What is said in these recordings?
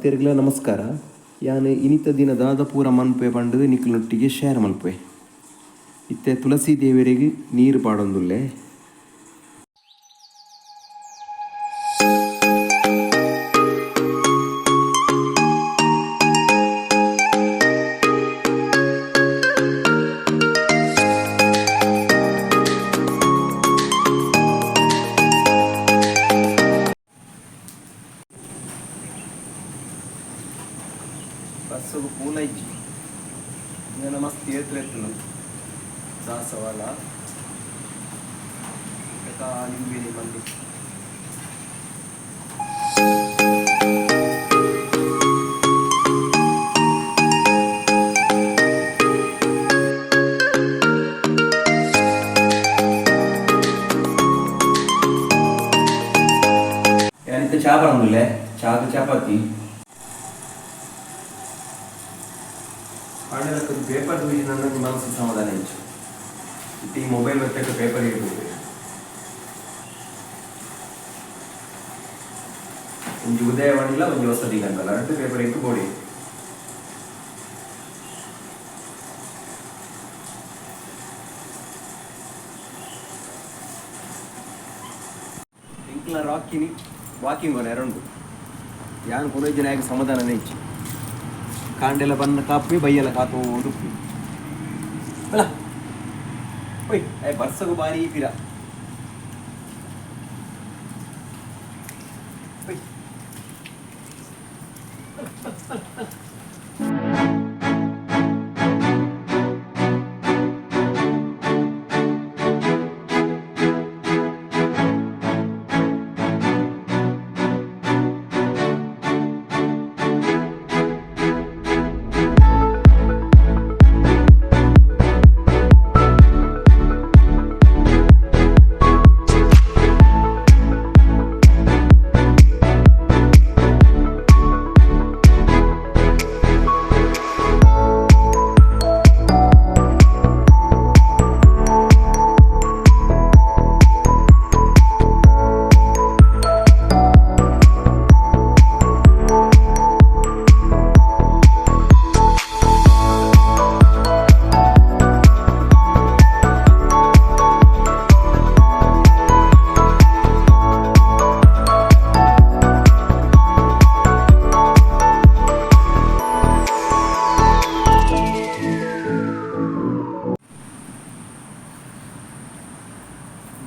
ಮಾತೆರ್ಗ್ಲ ನಮಸ್ಕಾರ. ಯಾನ್ ಇನಿತ ದಿನ ದಾದ ಪೂರ ಮನ್ಪೆ ಪಂಡುದು ನಿಕ್ಲೆನೊಟ್ಟಿಗೆ ಶೇರ್ ಮಲ್ಪೆ. ಇತ್ತೆ ತುಳಸಿ ದೇವರಿಗೆ ನೀರು ಪಾಡೊಂದುಲ್ಲೆ. ಬಸ್ಸುಗು ಪೂಲ ಇಜ್ಜಿ ಇಂದೆನ ಮಸ್ತ್ ಏತ್ರ ಇತ್ತುಂಡು ದಾಸವಾಳ ಖಾಲಿ ಮಂದಿ. ಯಾನಿತ್ತೆ ಚಾ ಬರಂದುಲ್ಲೆ, ಚಾದ ಚಪಾತಿ. ಆಂಡಲ ಪೇಪರ್ ತೂಯಿನ ಮನಸ್ಸು ಸಮಾಧಾನ ಹೆಚ್ಚು. ಇತ್ತೆ ಈ ಮೊಬೈಲ್ ಬತ್ತಕ್ಕೆ ಪೇಪರ್ ಇರ್ಬೋದು. ಒಂಜಿ ಉದಯವಾಣಿಲ, ಒಂಜಿ ಹೊಸದಿಗಂತಲ್ಲ, ರಡ್ಡ್ ಪೇಪರ್ ಇತ್ತು ಬೋಡಿ. ಎಂಕ್ಲ ರಾಕಿನಿ ವಾಕಿಂಗ್ ಎರೊಂಡು ಯಾನ್ ಕೊನೊಯ್ಜಿ ನಾಯಕ ಸಮಾಧಾನನೇ ಇಜ್ಜಿ. ಕಾಂಡೆಲ ಬನ್ನ ಕಾಪಿ ಬೈಯಲ ಕಾತು ಉಡುಪಿ ಅಲ್ಲ. ಓಯ್ ಏ ಬರ್ಸಗು ಬಾರಿ ಪಿರ. ಓಯ್.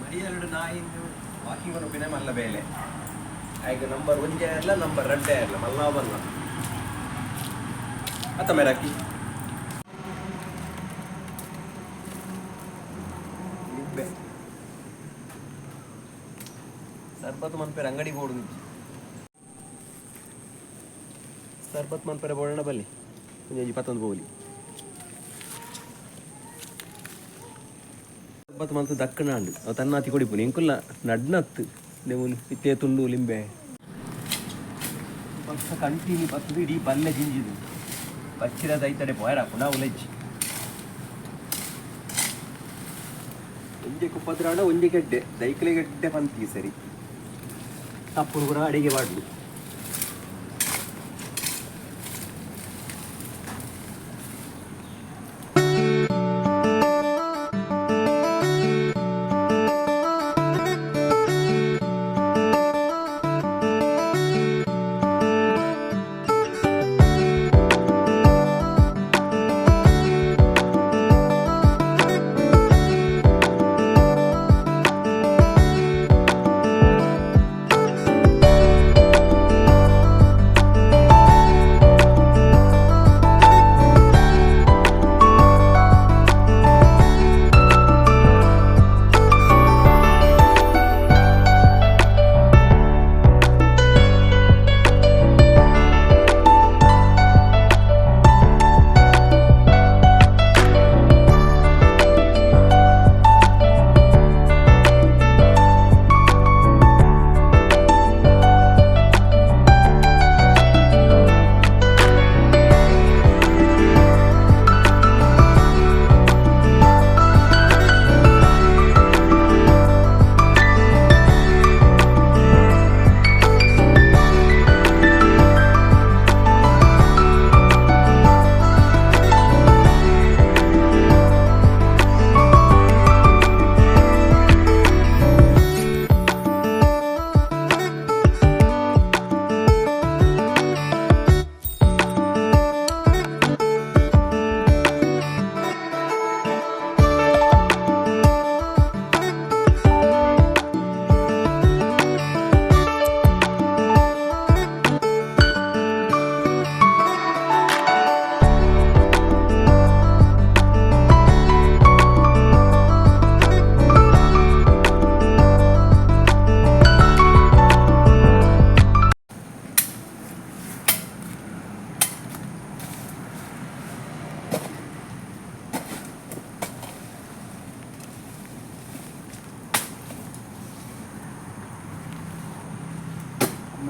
ಮರಿಯಲ್ಡು ನಾಯಿ ವಾಕಿಂಗ್ ಪಿನ ಮಲ್ಲ ಬೇಲೆ ಆಯ್ಕೆ. ನಂಬರ್ ಒಂಜೇ ಇರಲ್ಲ, ನಂಬರ್ ರಡ್ಡೇ ಇರಲ್ಲ, ಮಲ್ಲ ಬಲ್ಲ ಅತ್ತ ಮೇರಾಕಿ ಲಿಂಬೆ ಸರ್ಬತ್ ಮನ್ಪೆರೆ ಅಂಗಡಿ ಬೋಡು. ಸರ್ಬತ್ ಮನ್ಪೆರೆ ಬೋಡಣ ಬಲ್ಲಿ ಒಂಜಿ ಪತ್ತೊಂದು ಬೋಲಿ. ಸರ್ಬತ್ ಮಂತ್ ದಕ್ಕಣಾಂಡು ಅವು ತನ್ನಾತಿ ಕೊಡಿಪುನಿ. ಎಂಕುಲ್ಲ ನಡ್ನತ್ತು ನೆಮುಲು ಇತ್ತೆ ತುಂಡು ಲಿಂಬೆ. ಪಕ್ಕ ಕಂಟಿನ್ಯೂ ಬತ್ತದು, ಇಡೀ ಬಲ್ಲೆ ಜಿಂಜಿದು. ಬಚ್ಚಿರ ದೈತಡೆ ಪೋಯರ ಪುನಃ ಉಲಜ್ಜಿ. ಒಂಜೆ ಕುಪ್ಪದ್ರಾಂಡ ಒಂಜೆ ಗೆಡ್ಡೆ ದೈಕ್ಲೆ ಗೆಡ್ಡೆ ಪಂತಿ ಸರಿ ತಪ್ಪುನು ಕೂಡ ಅಡಿಗೆ ಮಾಡ್ಲು.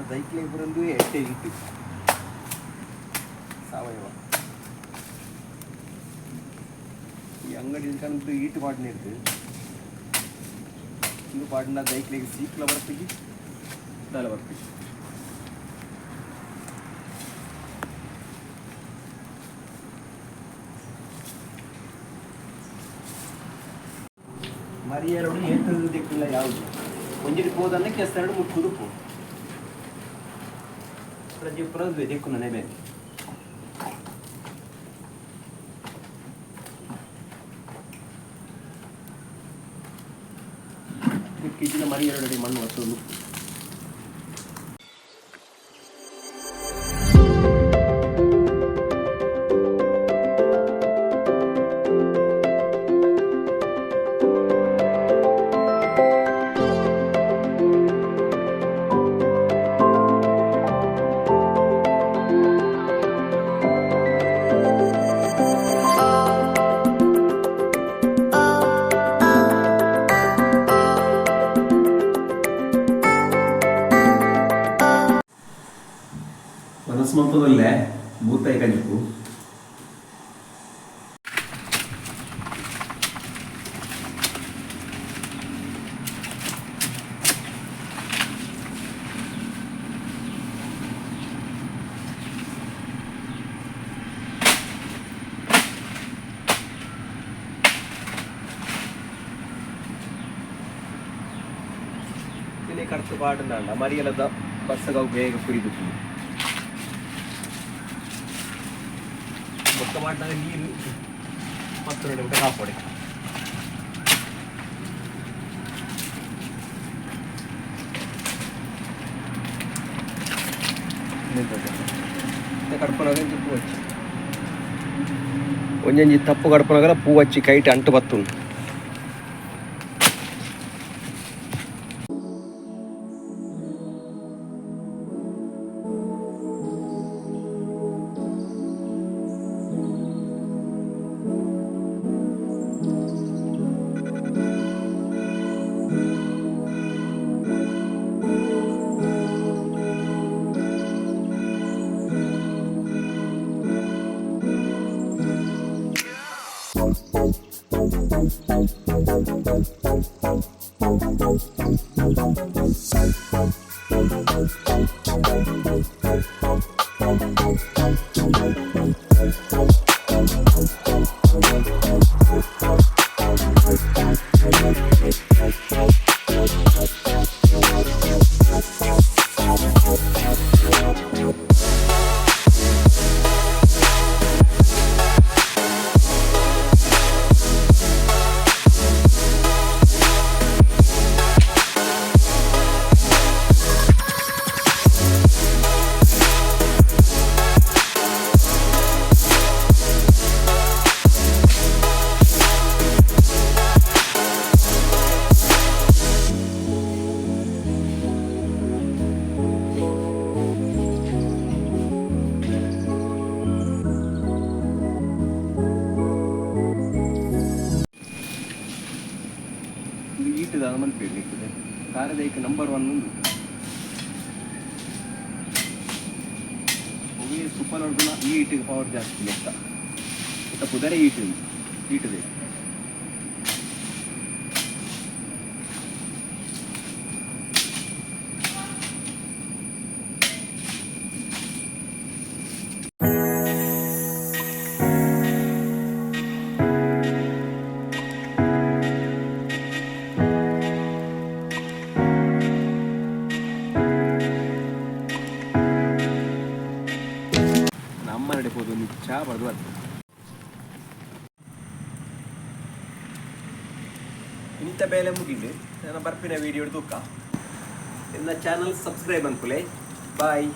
ದೈಕ್ಲೆ ಪುರಂದು ಎಟ್ಟೆ ಇಟ್ಟು ಸಾವಯವ. ಈ ಅಂಗಡಿ ಕಂಡು ಈಟು ಪಾಡ್ನಿರ್ದು ಇಂದು ಪಾಡಿನ ದೈಕ್ಲೆಗ್ ಸೀಕ್ಲ ಬರ್ಪಿಗೆ ದಾಲ ಬರ್ಪಿಗೆ. ಮರಿಯರಡು ಏತದ್ದು ದಿಕ್ಕಿಲ್ಲ ಯಾವುದು ಒಂಜಿಡಿ ಪೋದನ್ನ ಕೆಸರಡು ಮುಕ್ಕುದು ಪೋ ಪ್ರಜೆ ಪುರದು ದಿಕ್ಕು ನನೆ ಬೇರೆ. ದಿಕ್ಕಿಜಿನ ಮರಿಯರಡು ಮಣ್ಣು ಹೊತ್ತು ನುಕ್ಕು. ಮನಸ್ಸು ಮಂತದಲ್ಲೇ ಬೂತಾಯಿ ಕಜಿಪು. ಇಲ್ಲಿ ಕಡ್ತು ಪಾಡುಂಡ ಮರಿಯಲದ ಬಸ್ಸಗ ಬೇಗ ಕುರಿದು ಬೊಕ್ಕ ಮಾಡಿದಾಗ ನೀರು ಮತ್ತು ರೆಡಿ ಊಟ ಕಾಪೊಡೆ. ಕಡ್ಪನಾಗ ಪೂ ಹಚ್ಚಿ ಒಂಜೊಂಜಿ ತಪ್ಪು ಕಡ್ಪನಾಗಲ ಪೂ ಹಚ್ಚಿ ಕೈಟ್ ಅಂಟು ಬತ್ತುಂಡು. ಈಟದ ಮನ್ಪೇಳಿ ನಿಕ್ಕುದೆ ಕಾರದೈಕ್ ನಂಬರ್ 1 ಉಂದು. ಒವ್ವೇ ಸೂಪರ್ ನೋಡ್ಗುಣ ಈ ಈಟಿಗೆ ಪವರ್ ಜಾಸ್ತಿ ಲೆಕ್ಕ. ಇತ್ತ ಪುದರೆ ಈಟು ಈಟದೆ. ನಮ್ಮ ನಡೆ ಪೋದು ಚಾ ಬರೆದು ಬರ್ತದೆ. ಇಂಥ ಬೇಲೆ ಮುಗಿದು ನನ್ನ ಬರ್ಪಿನ ವೀಡಿಯೋ ತೂಕ. ಎನ್ನ ಚಾನಲ್ ಸಬ್ಸ್ಕ್ರೈಬ್ ಅನ್ಕುಲೆ. ಬಾಯ್.